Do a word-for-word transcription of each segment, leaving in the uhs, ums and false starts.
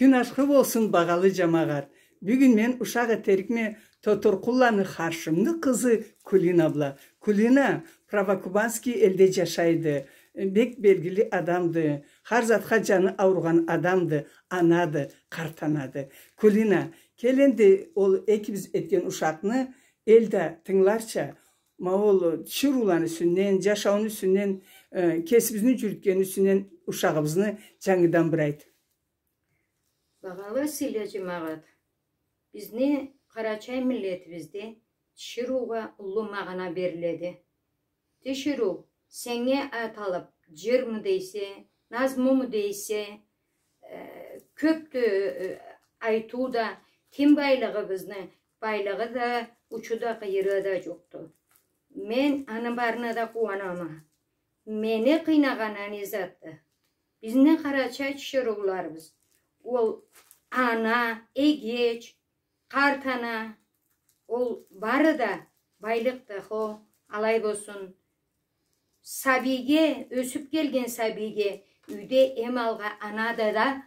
Кюн ашхы болсун, багъалы джамагъат. Бюгюн мен ушакъ этерикме Тотуркъулланы Харшымны къызы Кулина бла. Кулина правокубанский элде джашайды. Бек белгили адамды. Хар затха джаны ауругъан адамды. Анады, къарт анады. Кулина, кел энди ол экибиз этген ушакъны эл да тынгыларча, ма ол тиширыуланы юсюнден, джашауну юсюнден, э, кесибизни джюрютгени юсюнден ушагъыбызны джангыдан бир айт. Багъалы сыйлы джамагъат, бизни къарачай миллетибизде тиширыугъа уллу магъана бериледи. Тиширыу, сеннге ат алып, джырмы дейсе, назмуму дейсе, э, кёбдю, э, айтыу да, тин байлыгъыбызны, байлыгъы да, учу да, къыйыры да джокъду. Мен аны барына да къууанама. Мени къыйнагъаны не затды? Бизни къарачай тиширыуларыбыз, ол ана, эгеч, къарт ана, ол бары да байлыкъды, хо, алай болсун. Сабийге, ёсюп келген сабийге юйде эм алгъа анады да,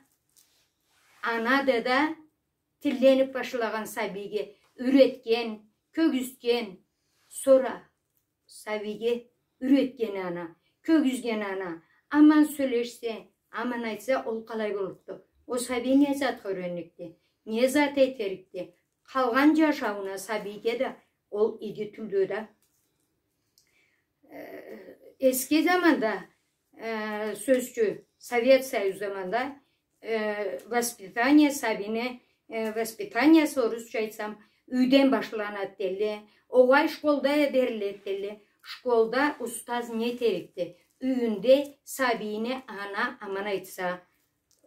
анады да, тилленип башлагъан сабийге юретген, кёргюзтген, сора сабийге юретген ана, кёргюзтген ана, аман сёлешсе, аман айтса, ол къалай боллукъду? Ол сабий не затха юренликди? Не зат этерикди? Къалгъан джашауна сабийге да ол иги тюлдю да. Э, эски заманда, э, сёз ючюн, Совет Союз заманда, э, воспитание сабийни, э, воспитаниясы, орусча айтсам, юйден башланады дейле. Огъай, школда бериледи дейле. Школда устаз не этерикди? Юйюнде сабийине ана аман айтса,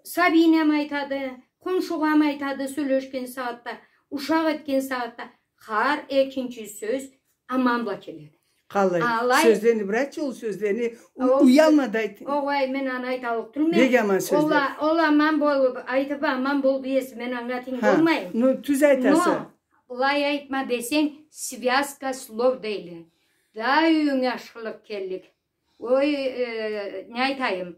сабийине ма айтады, къуншугъа ма айтады, сёлешген сагъатда, ушакъ этген сагъатда, хар экинчи сёз аман бла келеди. Къалай? Алай. Сёзлени, братча, ол сёзлени у-, уялма да айт. Огъай, мен аны айталлыкъ тюлме. Бек аман сёзле. Ол а-, ол аман бол, айтып аман бол десе, мен анга тынг болмайма. Ну, тюз айтаса. Но былай айтма десенг, связка слов дейле. Да юйюнге ашхылыкъ келлик. Ой, э, не айтайым?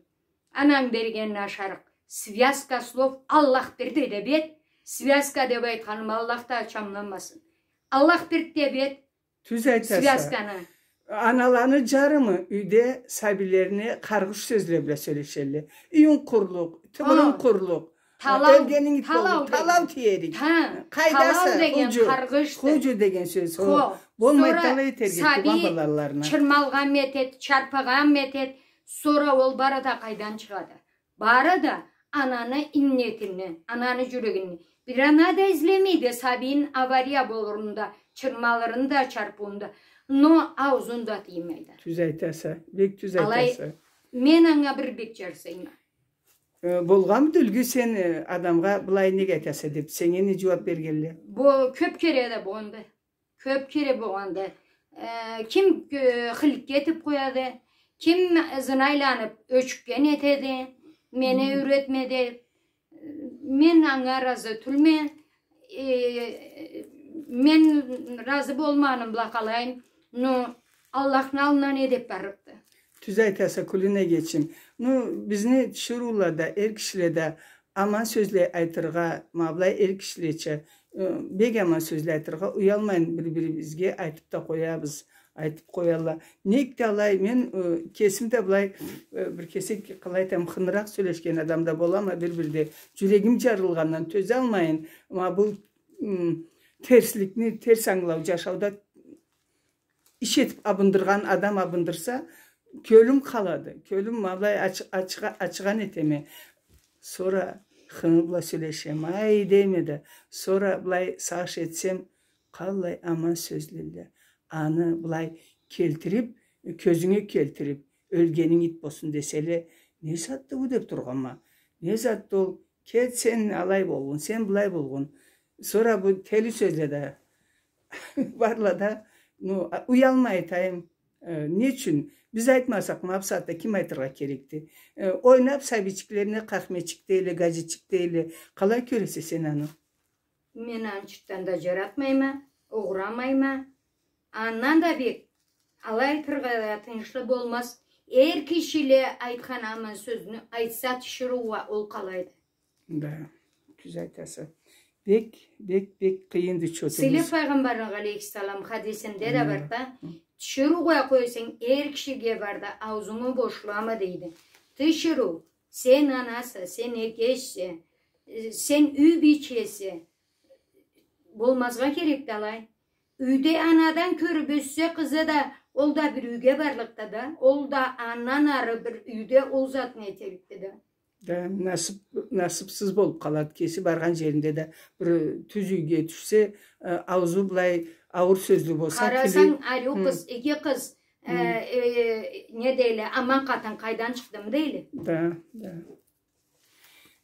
Ананг бергенин ашарыкъ. Связка слов, Аллах бирди деп эт. Связка деп айтханым, Аллах да чамланмасын. Аллах бирди деп эт. Тюз айтаса. Связканы. Аналаны джарымы юйде сабийлерине къаргъыш сёзле бла сёлешелле. Юйюнг къурлукъ, тыбырынг къурлукъ. Талау, ёлгенинг ит боллукъ, талау деген. Талау тиерик. Хы, къайдаса, талау деген худжу, къаргъышды. Худжу деген сёз, хо. Хо. Болмай, сора талай этерге, сабий туугъан балаларына. Чырмалгъан этед, чарпагъан этед, сора ол бары да къайдан чыгъады? Бары да ананы иннетинден, ананы джюрегинден. Бир ана да излемейди сабийин авария болурун да, чырмалырын да, чарпыуун да. Но ауузун да тыймайды. Тюз айтаса, бек тюз айтаса. Алай, мен анга бир бек джарсыйма. Э, болгъанмыды юлгю сен, э, адамгъа былай нек айтаса деп, сеннге не джууап бергелле? Бу кёп кере да болгъанды. Кёп кере болгъанды. Э, ким, э, хыликке этип къояды, ким ызына айланып, ёчюкген этеди, мени юретме деп. Мен анга разы тюлме, э, мен разы болмагъаным бла къалайым, но Аллахны аллына не деп барлыкъды? Тюз айтаса, Кулина эгечим. Ну, бизни тиширыула да, эр кишиле да аман сёзле айтыргъа, ма былай эр кишилеча, э, бек аман сёзле айтыргъа уялмайын, бир-бирибизге айтып да къоябыз, айтып къоялла. Нек да алай, мен, э, кесим да былай, э, бир кесек, къалай айтайым, хыныракъ сёлешген адам да болама, бир-бирде джюрегим джарылгъандан тёзалмайын, ма бу, м, терсликни, терс ангылау, джашауда иш этип абындыргъан адам абындырса, кёлюм къалады. Кёлюм ма былай ач-, ачыгъа-, ачыгъан этеме. Сора хыны бла сёлешеме, ай дейме да. Сора былай сагъыш этсем, къаллай аман сёзлелле. Аны былай келтирип, кёзюнге келтирип, ёлгенинг ит болсун деселе, не затды бу деп тургъанма. Не затды ол? Кет сен алай болгъун, сен былай болгъун. Сора бу тели сёзле да барла да, ну, а, уялмай айтайым. Э, не ючюн? Биз айтмасакъ, ма бусагъатда ким айтыргъа керекди? Э, ойнап, сабийчиклерине къахмечик дейле, гаджичик дейле. Къалай кёресе сен аны? Мен аны чыртдан да джаратмайма, огъурамайма. Андан да бек алай айтыргъа да тыйыншлы болмаз. Эр кишиле айтхан аман сёзню айтса тиширыугъа, ол къалайды. Да. Тюз айтаса. Бек, бек, бек къыйынды чотубуз. Сыйлы Пайгъамбарны алейхиссалам хадисинде да бар да, тиширыу къоя къойсанг, эр кишиге бар да, аузунгу бошлама, дейди. Тиширыу, сен анаса, сен эгечсе, э, сен юй бийчеси, болмазгъа керекди алай. Юйде анадан кёрюб ёссе къызы да, ол да бир юйге барлыкъды да, ол да андан ары бир юйде ол затны этерикди да. Да, насыб, насыбсыз болуб къалады. Кеси баргъан жеринде да бир тюз юйге тюшсе, э, аузу былай ауур сёзлю болса, тили... Къарасанг, ариу къыз, иги къыз, э, э, не дейле, аман къатын къайдан чыкъдымы дейле. Да, да.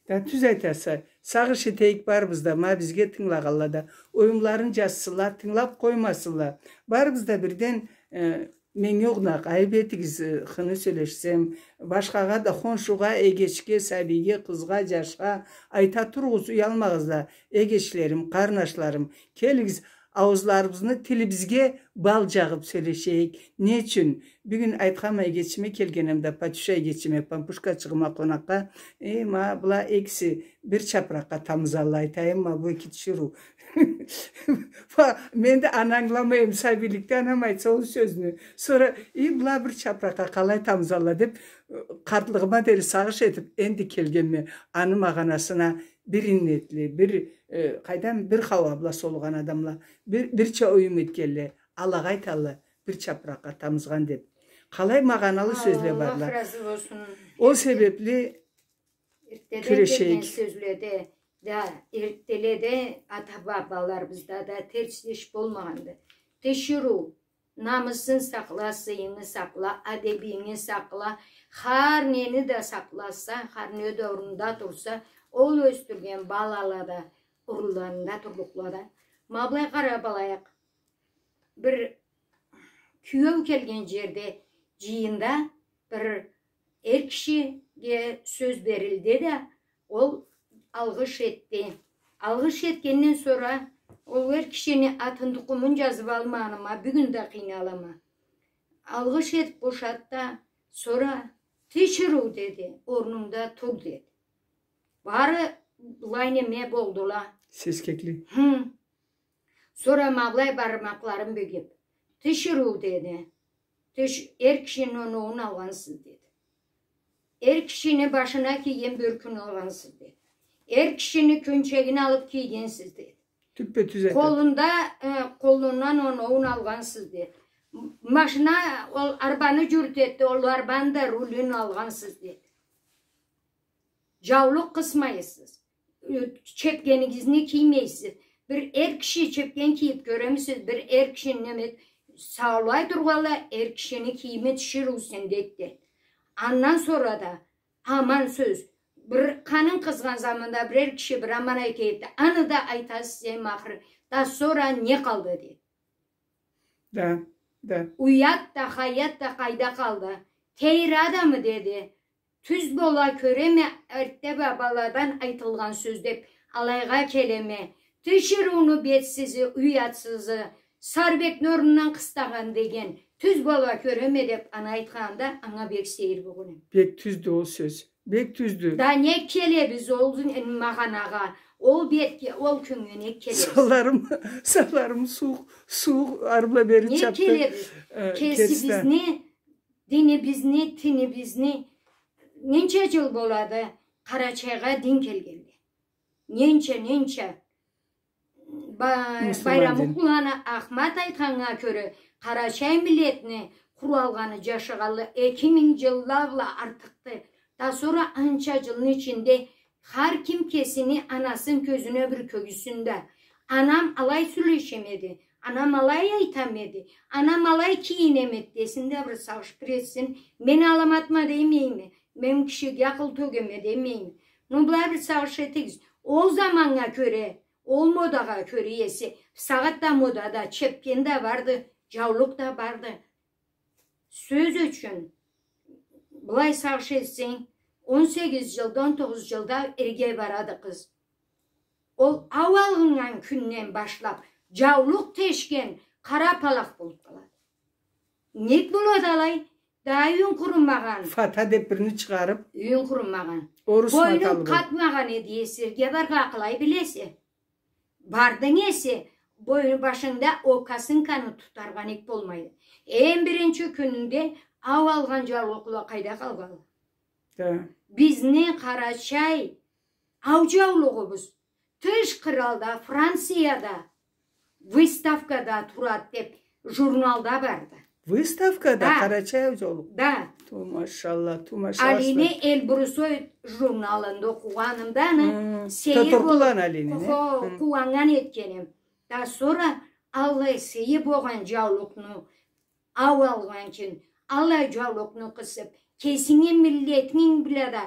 Да, тюз айтаса, сагъыш этейик барыбыз да, ма бизге тынгылагъанла да, оюмларын джазсынла, тынгылаб къоймасынла. Барыбыз да бирден, э, меннге огъуна айыб этигиз, э, хыны сёлешсем, башхагъа да, хоншугъа, эгечге, сабийге, къызгъа, джашха айта туругъуз, уялмагъыз да, эгечлерим, къарнашларым, келигиз, ауузларыбызны тилибизге бал джагъыб сёлешейик. Не ючюн? Бюгюн айтханма, эгечиме келгенемде, Патюша эгечиме, Пампушкачыгъыма къонакъгъа, э, ма была экиси бир чапыракъгъа тамызалла, айтайым, ма бу эки тиширыу. Ма, мен да аны ангыламай эдим, сабийликде анам айтса ол сёзню. Сора, э, была бир чапыракъгъа къалай тамызалла деб, э, къартлыгъыма дери сагъыш этиб, энди келгенме, аны магъанасына бир иннетли, бир, э, къайдам, бир хауа бла солугъан адамла, бир, бирча оюм этгенле, алагъа айталла, бир чапыракъгъа тамызгъан деб. Къалай магъаналы сёзле барла. Аллах разы болсун. Ол себебли кюрешейик. Эртдеден келген сёзледе да, эртделеде ата-бабаларыбызда да терс иш болмагъанды. Тиширыу, намысынг сакъла, сыйынгы сакъла, адебинги сакъла. Хар нени да сакъласа, хар не да орнунда турса, ол ёсдюрген балала да орунларында турлукъла да. Ма былай къараб алайыкъ. Бир киеу келген джерде, джыйында бир эр кишиге сёз берилди да, ол алгъыш этди. Алгъыш этгенден сора ол эр кишини атын, тукъумун джазыб алмагъаныма бюгюн да къыйналама. Алгъыш этиб бошады да, сора: «Тиширыу, — деди, — орнунгда тур», — деди. Бары былай неме болдула. Сескекли. Хы. Сора ма былай бармакъларын бюгюб: «Тиширыу, — деди, — тиш-, эр кишини оноуун алгъансыз», — деди. «Эр кишини башына кийген бёркюн алгъансыз», — деди. «Эр кишини кёнчегин алыб кийгенсиз», — деди. Тюппе-тюз айтады. «Къолунда, э, къолундан оноуун алгъансыз», — деди. «М-, машина, ол арбаны джюрютеди, ол арбаны да рулюн алгъансыз», — деди. «Джаулукъ къысмайсыз. Э, чепкенигизни киймейсиз. Бир эр киши чепкен кийиб кёремисиз? Бир эр кишини неме эт-, саулай тургъанлай, эр кишини кийими тиширыу сенде», — деди. Андан сора да аман сёз. Бир къанын къызгъан заманда бир эр киши бир аман айта эди. Аны да айтасыз, эм ахыры. Да сора не къалды, деди. Да, да. Уят да, хаят да къайда къалды? Тейри адамы, деди. Тюз бола кёреме, эртде бабаладан айтылгъан сёз деб, алайгъа келеме. Тиширыуну бетсизи, уятсызы, Сарбекни орнундан къыстагъан деген, тюз бола кёреме деб, аны айтханында, анга бек сейир болгъан эм. Бек тюздю ол сёз. Бек тюздю. Да нек келебиз ол магъанагъа, ол бетге, ол кюннге нек келебиз? Санларым, санларым сууукъ, сууукъ ары бла бери чабды. Нек келебиз? Э, кесибизни, динибизни, тинибизни, ненча джыл болады Къарачайгъа дин келгенли? Ненча, ненча? Ба-, Байрамукъланы Ахмат айтханнга кёре, къарачай миллетни къуралгъаны, джашагъанлы эки минг джылла бла артыкъды. Да сора анча джылны ичинде хар ким кесини анасын кёзюне бир кёргюзсюн да. Анам алай сёлешеме эди, анам алай айтама эди, анам алай кийинеме эди десин да, бир сагъыш бир этсин. Мен аламатма демейме, мен кишиге акъыл тёгеме демейме. Ну, былай бир сагъыш этигиз. Ол заманнга кёре, ол модагъа кёре эсе, сагъатда модада чепкен да барды, джаулукъ да барды. Сёз ючюн, былай сагъыш этсенг, он сегиз джылда, он тогъуз джылда эрге барады къыз. Ол алгъыннган кюнден башлаб джаулукъ тешген къара палах болуб къалады. Нек болады алай? Да юйюн къурумагъан. Фата деп бирини чыгъарып. Юйюн къурумагъан. Орус маталы бу. Бойнунг къатмагъан эди, эсирге баргъа къалай билесе. Бардынг эсе, бойну башынгда о косынканы тутаргъа нек болмайды. Эм биринчи кюнюнде ау алгъан джаулукъла къайда къалгъанла? Да. Бизни Къарачай ау джаулугъубуз тыш къыралда, Францияда выставкада турады деп журналда барды. Выставкада? Да. Къарачай ау джаулукъ. Да. Ту машалла, ту машалла. Алини Эльбрусой журналында окъугъанымда аны сейир болуп, Алини, хо, къууаннган этгеним. Да сора аллай сейир болгъан джаулукъну ау алгъан ючюн, аллай джаулукъну къысып, кесинги миллетинг бла да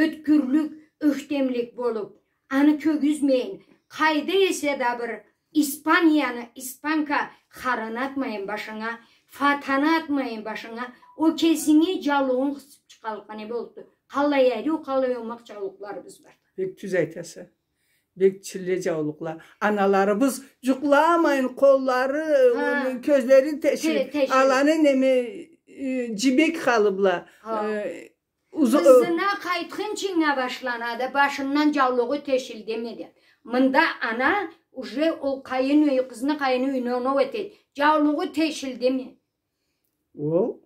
ётгюрлюк, ёхтемлик болуп, аны кёргюзмейин, къайда эсе да бир Испанияны, испанка харын атмайын башынга, фатаны атмайын башынга, о кесинги джаулугъунг къысып чыкъгъанлыкъгъа не болупду? Къаллай ариу, къаллай омакъ джаулукъларыбыз бар. Бек тюз айтаса. Бек чилле джаулукъла. Аналарыбыз джукъламайын, къоллары, кёзлерин тешип, аланы неме, э, джибек халы бла, э, Ызына къайтхынчынга башланады, башындан джаулугъу тешилдими деп. Мында ана уже ол къайын юй, къызны къайын юйюне оноу этеди. Джаулугъу тешилдими? Ол?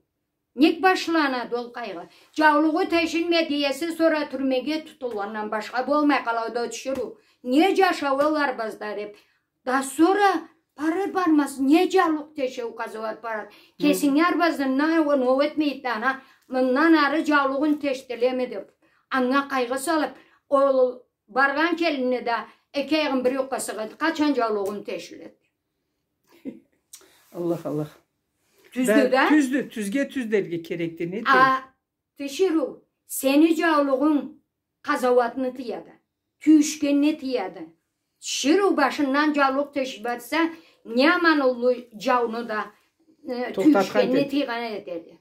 Нек башланады ол къайгъы? Джаулугъу тешилмеди эсе, сора тюрмеге тутулгъандан башха болмай къалады ол тиширыу. Не джашау ол арбазда деп. Да сора барыр бармаз, не джаулукъ тешеу къазауат барады. Кесинги арбазынгда оноу этмейди да ана, мындан ары джаулугъун тешдилеми деп. Анга къайгъы салып, ол баргъан келинни да эки аягъын бир юкъгъа сыгъады, къачан джаулугъум тешиледи. Аллах, Аллах. Тюздю да? Тюздю, тюзге тюз дерге керекди, не дейим? А, тиширыу, сени джаулугъунг къазауатны тыяды, тюйюшгенни тыяды. Тиширыу, башындан джаулукъ тешип атса, не аман уллу джауну да, э, тюйюшгенни тыйгъан этеди.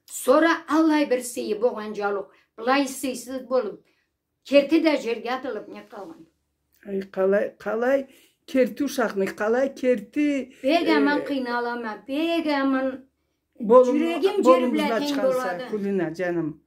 Сора аллай бир сыйы болгъан джаулукъ былай сыйсыз болуп, керти да джерге атылып не къалгъан? Ай, къалай, къалай керти ушакъны, къалай керти... Бек аман, э, къыйналама, бек аман. Джюрегим джер бла тенг болады. Кулина, джаным.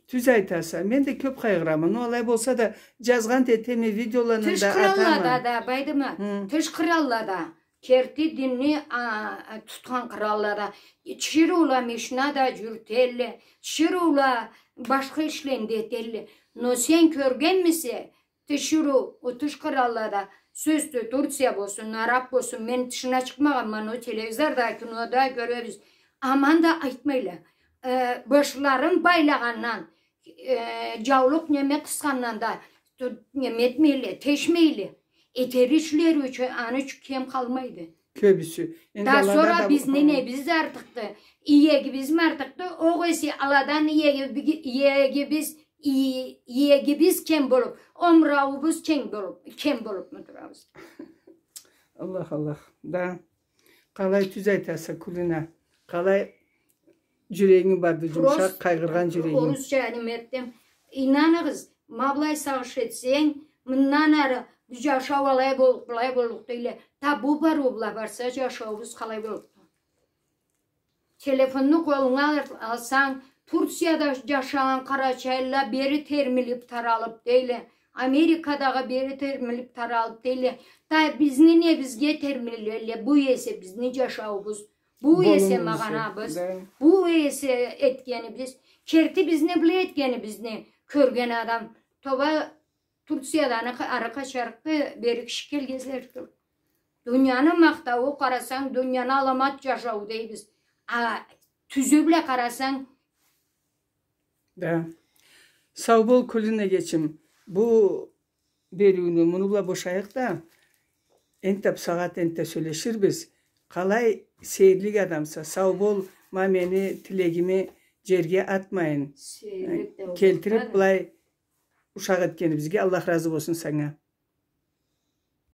Тюз айтаса. Мен да кёп къайгъырама. Но алай болса да, джазгъан да этеме, видеоланы да атама. Тыш къыраллада да, Байдымат. Тыш къыраллада. Керти динни, а, тутхан къыраллада. Тиширыула машина да джюрютелле. Тиширыула башха ишлени да этелле. Но сен кёргенмисе, тиширыу, о тыш къыраллада, сёздю, Турция болсун, араб болсун, мен тышына чыкъмагъанма, но телевизорда, кинода кёребиз. Аман да айтмайла. Э, башларын байлагъандан, э, джаулукъ неме къысхандан да, ту-, неме этмейле, тешмейле. Этер ишлери ючюн, аны ючюн кем къалмайды. Кёбюсю. Да сора бизни небиз артыкъды? Иегибизми артыкъды? Огъесе аладан иеги-, иегибиз И-, иегибиз кем болуп, омураууубуз кем болуп, кем болупму турабыз? Аллах, Аллах. Да. Къалай тюз айтаса, Кулина. Къалай джюрегинг барды, джумушакъ, къайгъыргъан джюрегинг. Орусча неме этдим. Ийнаныгъыз, ма былай сагъыш этсенг, мындан ары бу джашау алай боллукъ, былай боллукъ дейле. Табуу барыу бла барса, джашауубуз къалай боллукъду? Телефонну къолунга ал-, алсанг, Турцияда джашагъан къарачайлыла бери термилип таралып дейле, Америкадагъы бери термилип таралып дейле. Да бизни не бизге термилелле, бу эсе бизни джашауубуз, бу эсе магъанабыз, бу эсе этгенибиз, керти бизни, былай этгенибизни кёрген адам. Тоба, Турциядан ары къа-, ары къачарыкъды, бери киши келгенле тюл. Дунияны махтауу къарасанг, дунияны аламат джашауу дейбиз. А тюзю бла къарасанг... Да. Сау бол, Кулина эгечим. Бу бериуню муну бла бошайыкъ да, энтда бусагъат энтда сёлеширбиз. Къалай сейирлик адамса, сау бол, ма мени тилегими джерге атмайын. Сейирлик да келтирип, былай ушакъ этгенибизге Аллах разы болсун санга.